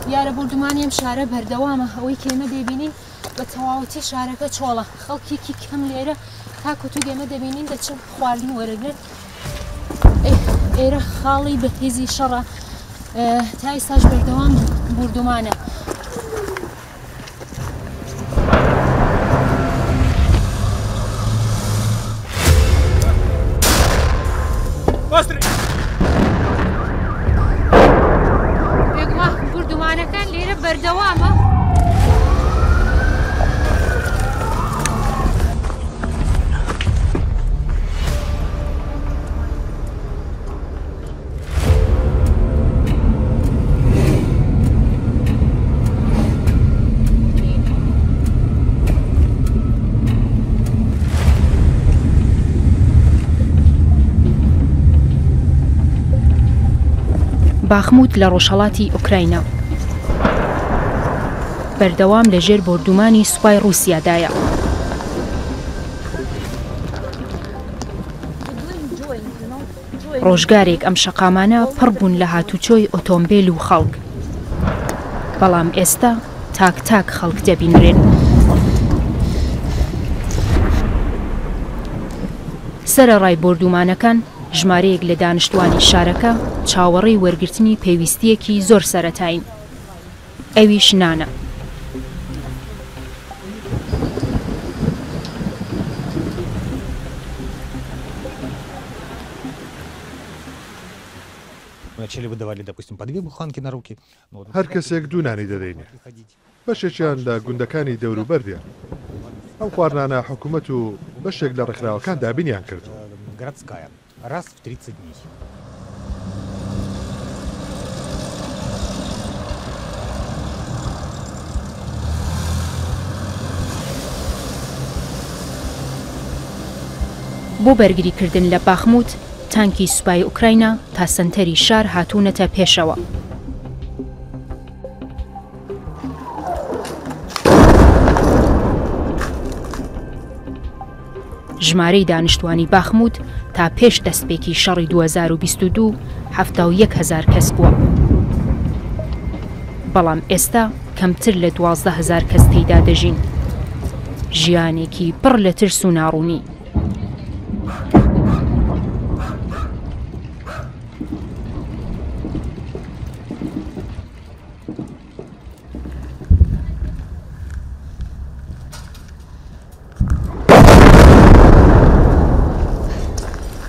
دیارە بۆردومانی ئەم شارە بەردەوامە، ئەوەی کە ئێمە دەیبینین بە تەواوەتی شارەکە چۆڵە، خەڵکێکی کەم لێرە تاکو تووک ئێمە دەبینین دەچن خواردن وەرەگرن. ئێرە خاڵی بەهێزی شەڕە، تا ئێستاش بەردەوام بوردومانە. بێگومان بوردومانەکان لێرە بەردەوامە. باخموت لە ڕۆژهەڵاتی ئۆکراینا بەردەوام لە ژێر بۆردومانی سوپای ڕووسیادایە. ڕۆژگارێک ئەم شەقامانە پڕ بوون لە هاتوچۆی ئۆتۆمبێل و خەڵک، بەڵام ئێستا تاک تاک خەڵک دەبینرێن. سەرەڕای بۆردوومانەکان، ژمارەیەک لە دانیشتووانی شارەکە چاوەڕێی وەرگرتنی پێویستییەکی زۆر سەرەتایین، ئەویش نانە. هەر کەسێک دوو نانی دەدەینێ. بەشێکیان لە گوندەکانی دەوروبەر دێن. ئەم خواردنانە حکومەت و بەشێک لە ڕێکخراوەکان دابینیان کردوون. بۆ بەرگریکردن لە باخموت، تانکی سوپای ئۆکراینا تا سەنتەری شار هاتوونەتە پێشەوە. ژمارەی دانیشتوانی باخموت تا پێش دەستپێکی شەڕی 2022 71 هەزار کەس بووە. بەڵام ئێستا کەمتر لە 12 هەزار کەس تێیدا دەژین. ژیانێکی پڕ لە ترس و ناڕوونی.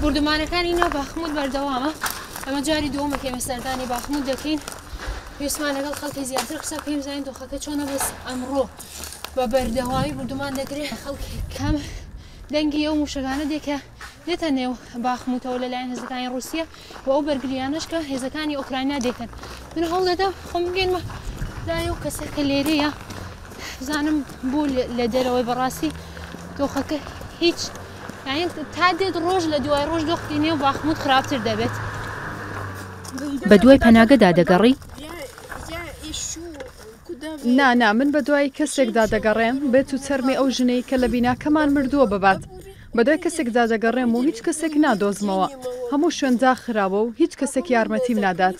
بوردومانەکانی ناو باخموت بەردەوامە ئەمە جاری دووەمە کە ئێمە سەردانی باخموت دەکەین پێویستمان لەگەڵ خەڵکی زیاتر قسە بکەین بزانین دۆخەکە چۆنە بەس ئەمڕۆ بە بەردەوامی بوردومان دەکرێت خەڵکی کەم دەنگی ئەو موشەکانە دێ کە دێتە نێو باخموتەوە لەلایەن هێزەکانی ڕووسیا و ئەو بەرگریانەش کە هێزەکانی ئۆکرانیا دەیکەن من هەوڵ دەدەم خۆم بگەینمە لای ئەو کەسە کە لێرەیە بزانم بۆ لە دەرەوەی بەڕاستی دۆخەکە هیچ یعنی تا دێت ڕۆژ لە دوای ڕۆژ دۆخی نێو باخموت خراپتر دەبێت. بە دوای پەناگەدا دەگەڕێی؟ نا نا من بەدوای کەسێکدا دەگەڕێم بێت و چەرمی ئەو ژنەی کە لە بیناکەمان مردووە ببات. بەدوای کەسێکدا دەگەڕێم و هیچ کەسێک نادۆزمەوە. هەموو شوێن داخراوە و هیچ کەسێک یارمەتیم نادات.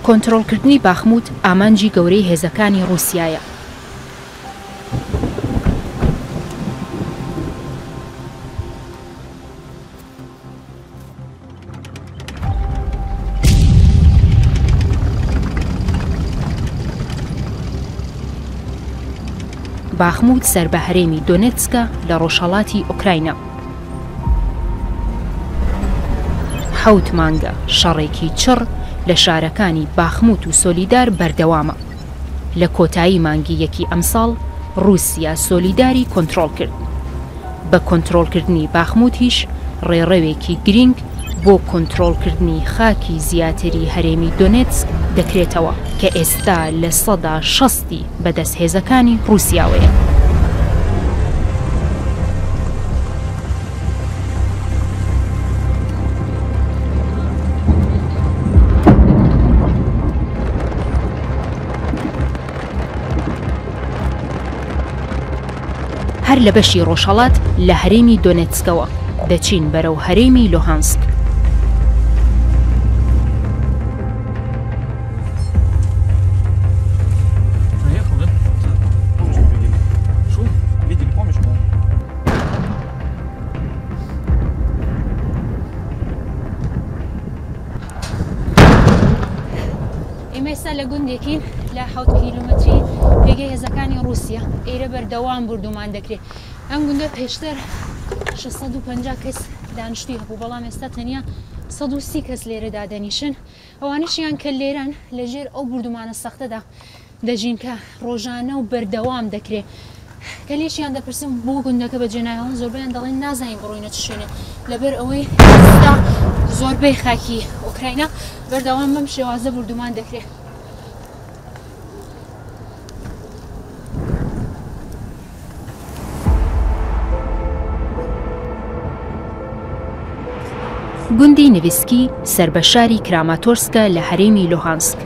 کۆنترۆڵکردنی باخموت ئامانجی گەورەی هێزەکانی ڕووسیایە. باخموت سەر بە هەرێمی دۆنێتسکە لە ڕۆژهەڵاتی ئۆکراینا. حەوت مانگە شەڕێکی چڕ لە شارەکانی باخموت و سۆلیدار بەردەوامە. لە کۆتایی مانگی یەکی ئەمساڵ ڕووسیا سۆلیداری کۆنترۆڵ کرد. بە کۆنترۆڵکردنی باخموتیش ڕێڕەوێکی گرینگ بۆ کۆنترۆڵکردنی خاکی زیاتری هەرێمی دۆنێتسک دەکرێتەوە کە ئێستا 60% ی بەدەست هێزەکانی ڕووسیاوەیە. هەر لە بەشی ڕۆژهەڵات لە هەرێمی دۆنێتسکەوە. دەچین بەرەو هەرێمی لوهانسک. ئێمە ئێستا لە گوندێکین لە حەوت کیلۆمەتری پێگەی هێزەکانی ڕووسیا. ئێرە بەردەوام بوردومان دەکرێت. ئەم گوندە پێشتر 650 کەس دانیشتووی هەبوو، بەڵام ئێستا تەنیا 130 کەس لێرە دادەنیشن. ئەوانەشیان کە لێرەن لەژێر ئەو بوردومانە سەختەدا دەژین کە ڕۆژانە و بەردەوام دەکرێ. کە لێشیان دەپرسم بۆ گوندەکە بەجێ ناهێڵن، زۆربەیان دەڵێن نازانین بڕۆینە چ شوێنێ، لەبەر ئەوەی ئێستا زۆربەی خاکی ئۆکراینا بەردەوام بەم شێوازە بوردومان دەکرێ. گوندی نڤسکی سەر بە شاری کراماتۆرسکە لە هەرێمی لوهانسک.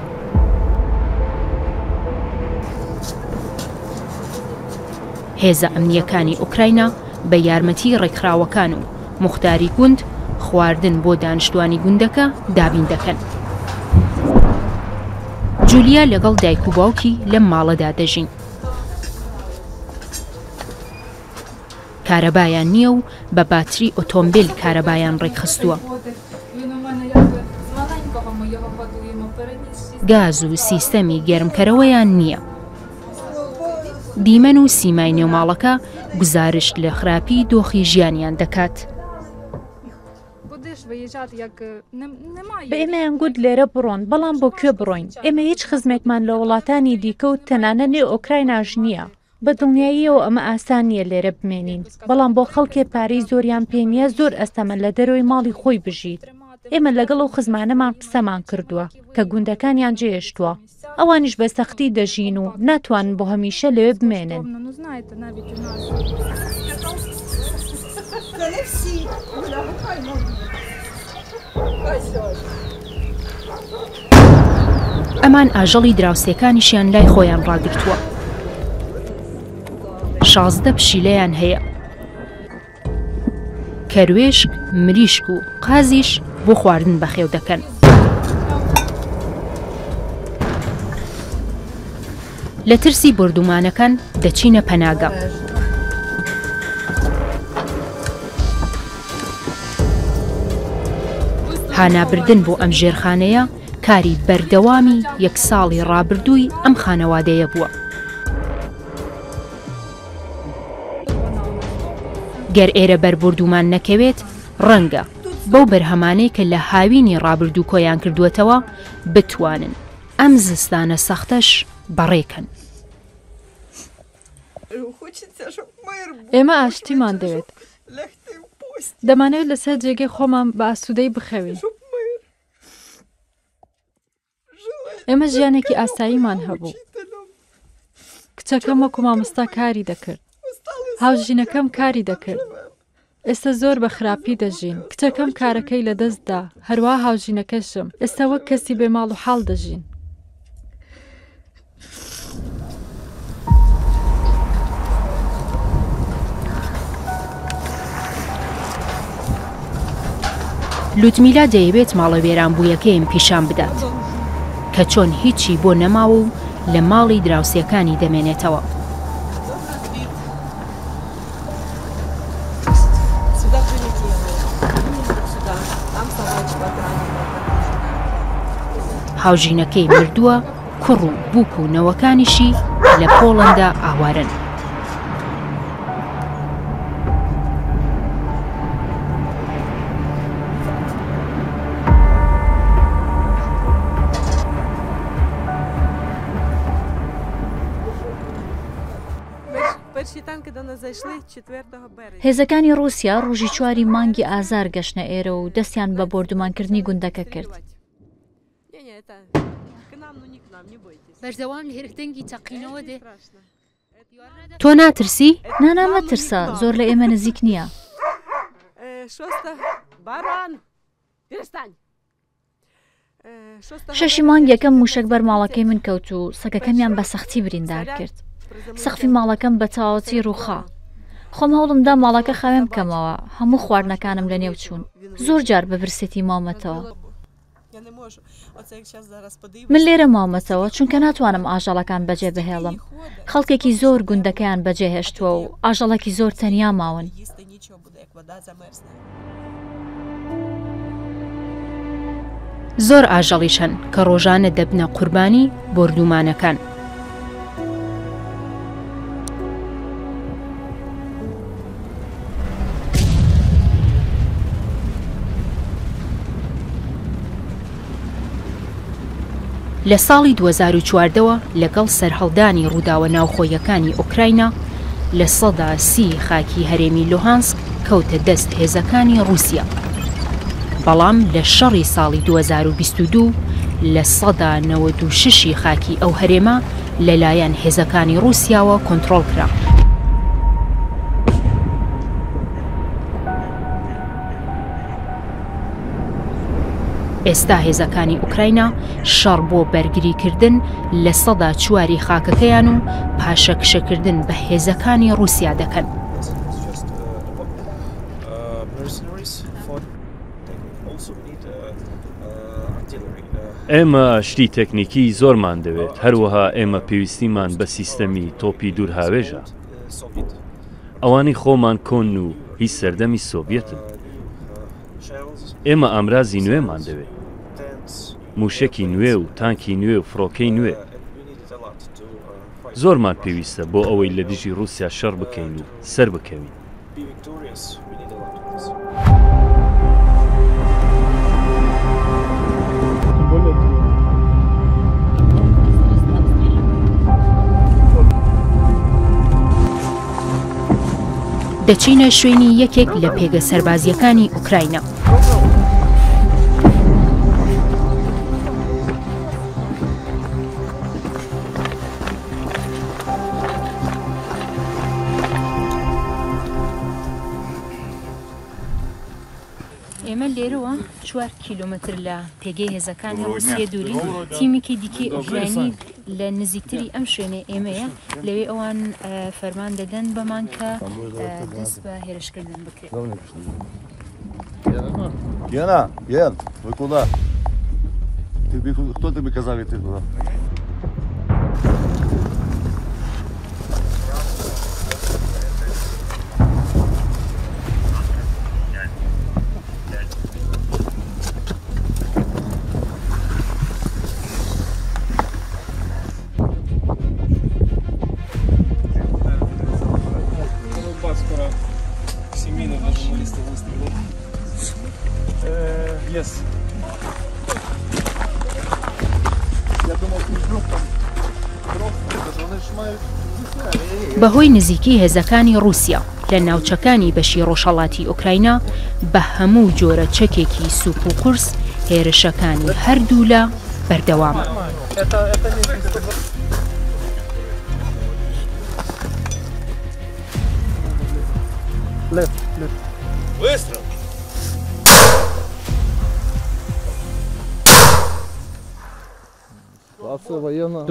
هێزە ئەمنییەکانی ئۆکراینا بە یارمەتی ڕێکخراوەکان و موختاری گوند خواردن بۆ دانیشتوانی گوندەکە دابین دەکەن. جولیا لەگەڵ دایک و باوکی لەم ماڵەدا دەژین. کارەبایان نییە و بە باتری ئۆتۆمبیل کارەبایان ڕێکخستووە. گاز و سیستەمی گەرمکەرەوەیان نییە. دیمەن و سیمای نێو ماڵەکە گوزارشت لە خراپی دۆخی ژیانیان دەکات. بە ئێمەیان گوت لێرە بڕۆن، بەڵام بۆ کوێ بڕۆین؟ ئێمە هیچ خزمێکمان لە وڵاتانی دیکە و تەنانەت نێو ئۆکرایناش نییە. بە دڵنیاییەوە ئەمە ئاسان نییە لێرە بمێنین، بەڵام بۆ خەڵکێ پارەی زۆریان پێ نییە زۆر ئەستەمە لە دەرەوەی ماڵی خۆی بژیت. ئێمە لەگەڵ ئەو خزمانەمان قسەمان کردووە کە گوندەکانیان جێهێشتووە. ئەوانیش بە سەختی دەژین و ناتوانن بۆ هەمیشە لەوێ بمێنن. ئەمان ئاژەڵی دراوسێکانیشیان لای خۆیان ڕاگرتووە. 16 پشیلەیان هەیە. کەروێشک، مریشک و قازیش بۆ خواردن بەخێو دەکەن. لە ترسی بۆردومانەکان دەچینە پەناگە. هانابردن بۆ ئەم ژێرخانەیە کاری بەردەوامی یەک ساڵی ڕابردووی ئەم خانەوادەیە بووە. گەر ئێرە بەر بۆردومان نەکەوێت، ڕەنگە بەو بەرهەمانەی کە لە هاوینی ڕابردوو کۆیان کردووەتەوە، بتوانن ئەم زستانە سەختەش بەڕێکەن. ئێمە ئاشتیمان دەوێت. دەمانەوێت لەسەر جێگەی خۆمان بە ئاسوودەیی بخەوین. ئێمە ژیانێکی ئاساییمان هەبوو. کچەکەم وەکو مامۆستا کاری دەکرد. هاوژینەکەم کاری دەکرد. ئێستا زۆر بە خراپی دەژین. کچەکەم کارەکەی لەدەست دا، هەروەها هاوژینەکەشم. ئێستا وەک کەسی بێ ماڵ و حاڵ دەژین. لودمیلا دەیەوێت ماڵە وێرانبوویەکەیم پیشان بدات کە چۆن هیچی بۆ نەماوە و لە ماڵی دراوسێکانی دەمێنێتەوە. هاوژینەکەی مردووە، کوڕ و بووک و نەوەکانیشی لە پۆڵەندا ئاوارەن. هێزەکانی ڕووسیا ڕۆژی چواری مانگی ئازار گەشتنە ئێرە و دەستیان بە بۆردومانکردنی گوندەکە کرد. بەردەوام لێرە دەنگی تەقینەوە دێ. تۆ ناترسی؟ نانا مەترسە، زۆر لە ئێمە نزیک نییە. شەشی مانگ یەکەم مووشەک بەر ماڵەکەی من کەوت و سەگەکەمیان بە سەختی بریندار کرد. سەقفی ماڵەکەم بە تەواوەتی ڕووخا. خۆم هەوڵم دا ماڵەکە خاوێن بکەمەوە، هەموو خواردنەکانم لەنێو چوون. زۆر جار بە برسێتی ماومەتەوە. من لێرە ماومەتەوە چونکە ناتوانم ئاژەڵەکان بەجێ بهێڵم. خەڵکێکی زۆر گوندەکەیان بەجێهێشتووە و ئاژەڵێکی زۆر تەنیا ماون. زۆر ئاژەڵیش هەن کە ڕۆژانە دەبنە قوربانی بۆردوومانەکان. لە ساڵی 2014 وە لەگەڵ سەرهەڵدانی ڕووداوە ناوخۆییەکانی ئۆکراینا، 30% خاکی هەرێمی لوهانسک کەوتە دەست هێزەکانی ڕووسیا. بەڵام لە شەڕی ساڵی 2022 96% ی خاکی ئەو هەرێمە لەلایەن هێزەکانی ڕووسیاوە کۆنترۆڵ کرا. ئێستا هێزەکانی ئۆکراینا شەڕ بۆ بەرگریکردن 4% ی خاکەکەیان و پاشەکشەکردن بە هێزەکانی ڕووسیا دەکەن. ئێمە شتی تەکنیکی زۆرمان دەوێت، هەروەها ئێمە پێویستیمان بە سیستەمی تۆپی دوورهاوێژە. ئەوانەی خۆمان کۆنن و هی سەردەمی سۆڤیەتن. ئێمە ئامرازی نوێمان دەوێت. مووشەکی نوێ و تانکی نوێ و فڕۆکەی نوێ. زۆرمان پێویستە بۆ ئەوەی لە دژی ڕووسیا شەڕ بکەین و سەربکەوین. دەچینە شوێنی یەکێک لە پێگە سەربازییەکانی ئۆکراینا. ئێمە لێرەوە چوار کیلۆمەتر لە پێگەی هێزەکانی ڕووسیە دوورین، تیمێکی دیکەی ئۆکراینی لە نزیکتری ئەم شوێنەی ئێمەیە، لەوێ ئەوان فەرمان دەدەن بەمان کە دەست بە هێرشکردن بکرێت. Гена, Ген, вы куда? Тебе, кто тебе казал идти туда? بەهۆی نزیکی هێزەکانی ڕووسیا لە ناوچەکانی بەشی ڕۆژهەڵاتی ئۆکراینا بە هەموو جۆرە چەکێکی سووک و قورس هێرشەکانی هەردوولا بەردەوامە.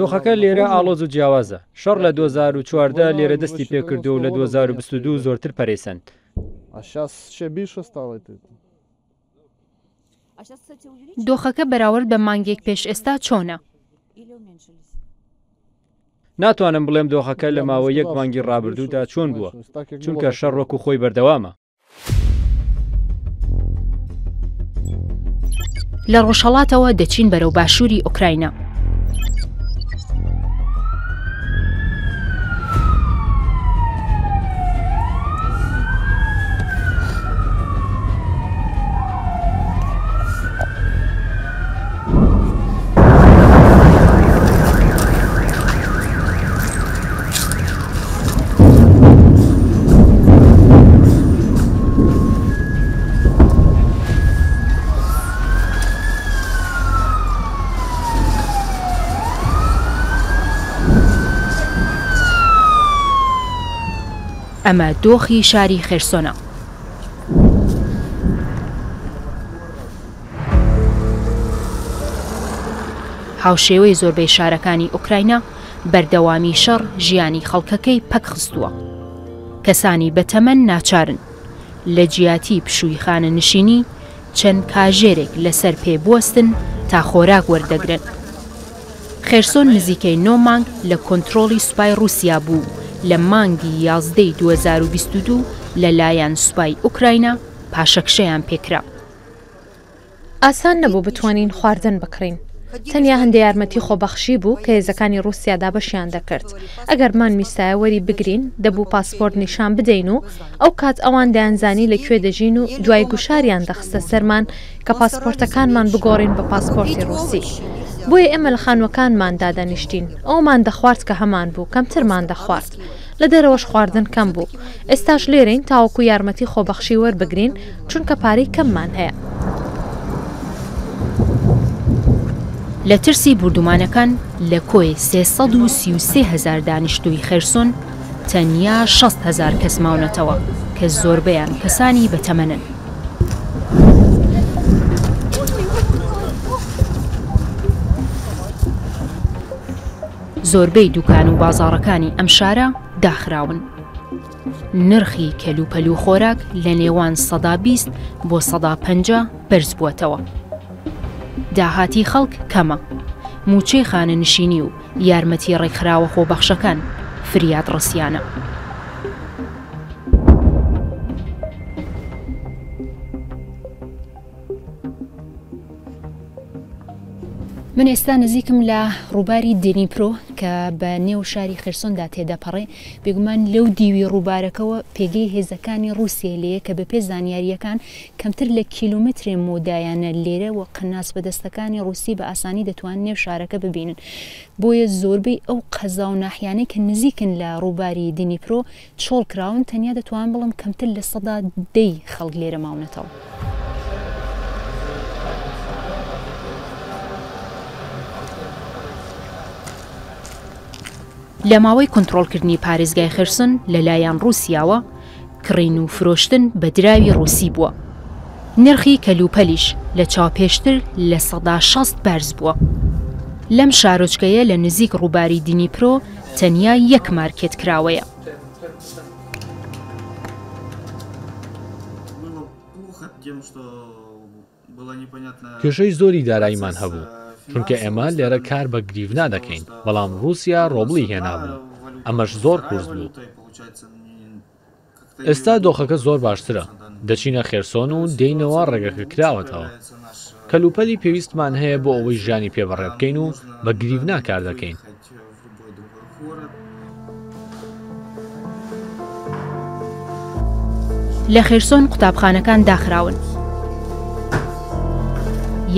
دۆخەکە لێرە ئاڵۆز و جیاوازە. شەڕ لە 2014 لێرە دەستی پێکردووە و لە 2022 زۆرتر پەرەی سەند. دۆخەکە بەراورد بە مانگێک پێش ئێستا چۆنە؟ ناتوانم بڵێم دۆخەکە لە ماوەی یەک مانگی ڕابردوودا چۆن بووە، چونکە شەڕ وەکو خۆی بەردەوامە. لە ڕۆژهەڵاتەوە دەچین بەرەو باشووری ئۆکراینا. ئەمە دۆخی شاری خێرسۆنە. هاوشێوەی زۆربەی شارەکانی ئۆکراینا، بەردەوامی شەڕ ژیانی خەڵکەکەی پەکخستووە. کەسانی بەتەمەن ناچارن لە جیاتی پشووی خانەنشینی چەند کاژێرێک لەسەر پێ بوەستن تا خۆراک وەردەگرن. خێرسۆن نزیکەی نۆ مانگ لە کۆنترۆڵی سوپای ڕووسیا بوو و لە مانگی یازدەی 2022 لەلایەن سوپای ئۆکراینا پاشەکشەیان پێکرا. ئاسان نەبوو بتوانین خواردن بکڕین. تەنیا هەندێ یارمەتی خۆبەخشی بوو کە هێزەکانی ڕووسیا دابەشیان دەکرد. ئەگەر بمانویستایە وەری بگرین، دەبوو پاسپۆرت نیشان بدەین و ئەو کات ئەوان دەیانزانی لە کوێ دەژین و دوای گوشاریان دەخستە سەرمان کە پاسپۆرتەکانمان بگۆڕین بە پاسپۆرتی ڕووسی. بۆیە ئێمە لە خانووەکانمان دادەنیشتین. ئەوەمان دەخوارد کە هەمانبوو، کەمترمان دەخوارد. لە دەرەوەش خواردن کەم بوو. ئێستاش لێرەین تاوەکو یارمەتی خۆبەخشی وەربگرین، چونکە پارەی کەممان هەیە. لە ترسی بوردومانەکان لە کۆی 333 هەزار دانیشتووی خێرسۆن، تەنیا 60 هەزار کەس ماونەتەوە کە زۆربەیان کەسانی بەتەمەنن. زۆربەی دوکان و بازاڕەکانی ئەم شارە داخراون. نرخی کەلوپەل و خۆراک لە نێوان 20% بۆ 50% بەرزبووەتەوە. داهاتی خەڵک کەمە. مووچەی خانەنشینی و یارمەتی ڕێکخراوە خۆبەخشەکان فریادڕەسیانە. من ئێستا نزیکم لە ڕووباری دنیپرۆ کە بە نێو شاری خێرسۆندا تێدەپەڕێ، بێگومان لەو دیوی ڕووبارەکەوە پێگەی هێزەکانی ڕووسیای لێیە کە بەپێ زانیارییەکان کەمتر لە کیلۆمەترێ مەودایانە لێرە و قەناس بەدەستەکانی ڕووسی بە ئاسانی دەتوانن نێو شارەکە ببینن بۆیە زۆربەی ئەو قەزا و ناحیانەی کە نزیکن لە ڕووباری دنیپرۆ چۆڵ کراون تەنیا دەتوانم بڵێم کەمتر لە سەدا دەی خەڵک لێرە ماونەتەوە. لە ماوەی کۆنترۆڵکردنی پارێزگای خێرسۆن لەلایەن ڕووسیاوە، کڕین و فرۆشتن بە دراوی ڕووسی بووە. نرخی کەلوپەلیش لە چاو پێشتر 60% بەرز بووە. لەم شارۆچکەیە لە نزیک ڕووباری دنیپرۆ تەنیا یەک مارکێت کراوەیە. کێشەی زۆری داراییمان هەبوو، چونکە ئێمە لێرە کار بە گریڤنا دەکەین، بەڵام ڕووسیا ڕۆبڵی هێنابوو، ئەمەش زۆر قورس بوو. ئێستا دۆخەکە زۆر باشترە، دەچینە خێرسۆن و دێینەوە ڕێگەکە کراوەتەوە. کەلوپەلی پێویستمان هەیە بۆ ئەوەی ژیانی پێ بەڕێبکەین و بە گریڤنا کار دەکەین. لە خێرسۆن قوتابخانەکان داخراون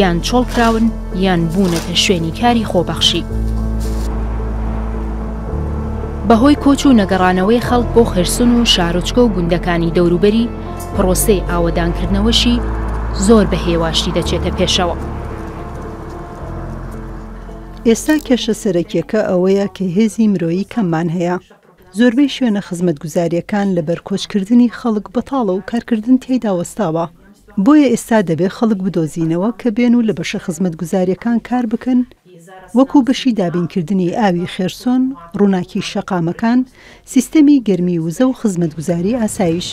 یان چۆڵ کراون یان بوونەتە شوێنی کاری خۆبەخشی. بەهۆی کۆچ و نەگەڕانەوەی خەڵک بۆ خێرسون و شارۆچکە و گوندەکانی دەوروبەری، پرۆسەی ئاوەدانکردنەوەشی زۆر بە هێواشی دەچێتە پێشەوە. ئێستا کێشە سەرەکییەکە ئەوەیە کە هێزی مرۆیی کەممان هەیە. زۆربەی شوێنە خزمەتگوزارییەکان لەبەر کۆچکردنی خەڵک بەتاڵە و کارکردن تیایدا وەستاوە. بۆیە ئێستا دەبێ خەڵک بدۆزینەوە کە بێن و لە بەشە خزمەتگوزارییەکان کار بکەن، وەکو بەشی دابینکردنی ئاوی خێرسۆن، ڕووناکی شەقامەکان، سیستەمی گەرمی وزە و خزمەتگوزاری ئاسایش.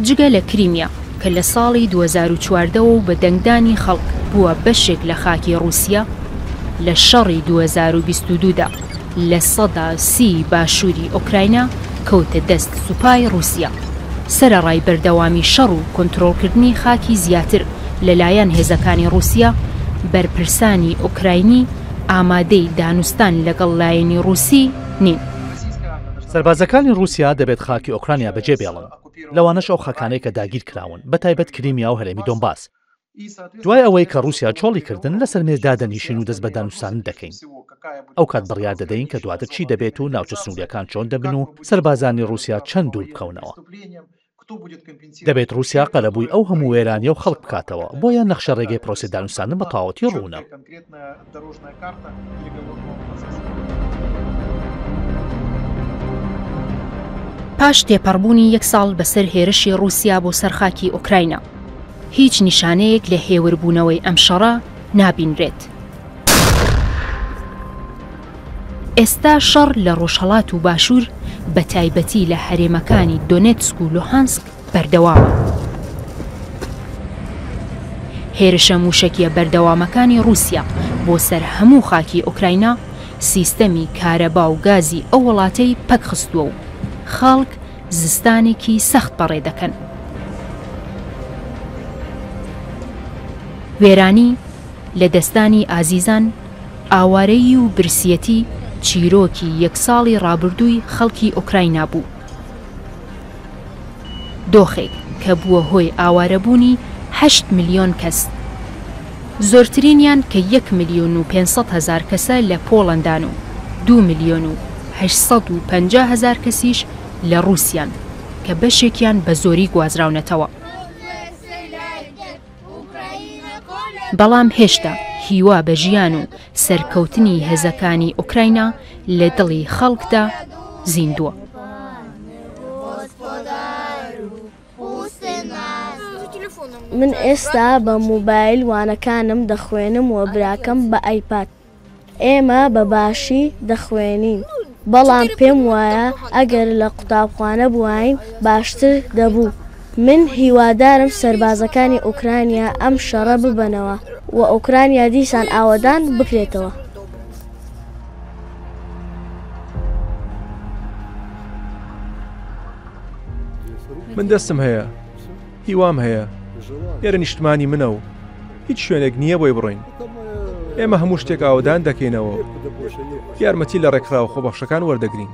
جگە لە کریمیا کە لە ساڵی 2014 وە و بە دەنگدانی خەڵک بووە بەشێک لە خاکی ڕووسیا، لە شەڕی 2022 دا 30% ی باشووری ئۆکراینا کەوتە دەست سوپای ڕووسیا. سەرەڕای بەردەوامی شەڕ و کۆنترۆڵکردنی خاکی زیاتر لەلایەن هێزەکانی ڕووسیا، بەرپرسانی ئۆکراینی ئامادەی دانوستان لەگەڵ لایەنی ڕووسی نین. سەربازەکانی ڕووسیا دەبێت خاکی ئۆکرانیا بەجێ بێڵن، لەوانەش ئەو خاکانەی کە داگیرکراون، بەتایبەت کریمیا و هەرێمی دۆنباس. دوای ئەوەی کە ڕووسیا چۆڵی کردن، لەسەر مێز دادەنیشین و دەست بە دانوستاندن دەکەین. ئەوکات بڕیار دەدەین کە دواتر چی دەبێت و ناوچە سنوورییەکان چۆن دەبن و سەربازانی ڕووسیا چەند دوور بکەونەوە. دەبێت ڕووسیا قەرەبووی ئەو هەموو وێرانییە و خەڵک بکاتەوە، بۆیە نەخشە ڕێگەی پرۆسەی دانوستاندن بە تەواوەتی ڕوونە. پاش تێپەڕبوونی یەک ساڵ بەسەر هێرشی ڕووسیا بۆ سەر خاکی ئۆکراینا، هیچ نیشانەیەک لە هێوربوونەوەی ئەم شەڕە نابینرێت. ئێستا شەڕ لە ڕۆژهەڵات و باشوور بە تایبەتی لە هەرێمەکانی دۆنێتسک و لوهانسک بەردەوامە. هێرشە مووشەکییە بەردەوامەکانی ڕووسیا بۆ سەر هەموو خاکی ئۆکراینا سیستەمی کارەبا و گازی ئەو وڵاتەی پەکخستووە و خەڵک زستانێکی سەخت بەڕێ دەکەن. وێرانی، لەدەستدانی ئازیزان، ئاوارەیی و برسیەتی چیرۆکی یەک ساڵی ڕابردووی خەڵکی ئۆکراینا بوو. دۆخێک کە بووە هۆی ئاوارەبوونی هەشت ملیۆن کەس. زۆرترینیان کە یەک ملیۆن و 500 هەزار کەسە لە پۆڵەندان و دوو ملیۆن و 850 هەزار کەسیش لە ڕووسیان کە بەشێکیان بە زۆری گوازراونەتەوە. بەڵام هێشتا هیوا بە ژیان و سەرکەوتنی هێزەکانی ئۆکراینا لە دڵی خەڵکدا زیندووە. من ئێستا بە مۆبایل وانەکانم دەخوێنم و براکەم بە ئایپاد. ئێمە بە باشی دەخوێنین، بەڵام پێم وایە ئەگەر لە قوتابخانە بوواین باشتر دەبوو. من هیوادارم سەربازەکانی ئۆکرانیا ئەم شەڕە ببەنەوە و ئۆکرانیا دیسان ئاوەدان بکرێتەوە. من دەستم هەیە، هیوام هەیە، ئێرە نیشتمانی منە و هیچ شوێنێک نییە بۆی بڕۆین. ئێمە هەموو شتێک ئاوەدان دەکەینەوە و یارمەتی لە ڕێکخراوە خۆبەخشەکان وەردەگرین.